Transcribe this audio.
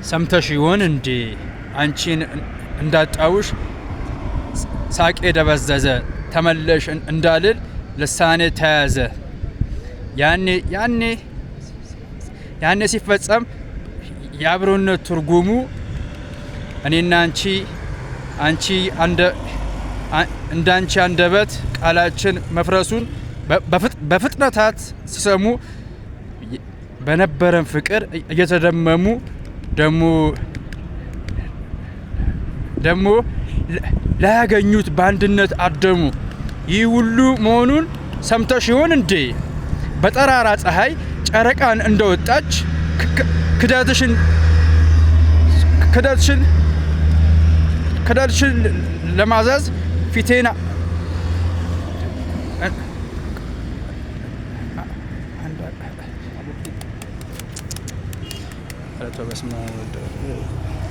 ሰምተሽ ይሆን እንዴ? አንቺን እንዳጣውሽ ሳቄ ደበዘዘ፣ ተመለሽ እንዳልል ልሳኔ ተያዘ። ያኔ ያኔ ያኔ ሲፈጸም የአብሮነት ትርጉሙ እኔና አንቺ አንቺ እንዳንቺ አንደበት ቃላችን መፍረሱን በፍጥነታት ሲሰሙ በነበረን ፍቅር እየተደመሙ ደሞ ደሞ ላያገኙት በአንድነት አደሙ። ይህ ሁሉ መሆኑን ሰምተሽ ይሆን እንዴ? በጠራራ ፀሐይ ጨረቃን እንደወጣች ክዳትሽን ክዳትሽን ክዳትሽን ለማዘዝ ፊቴን ኧረ ተው በስመ አብ።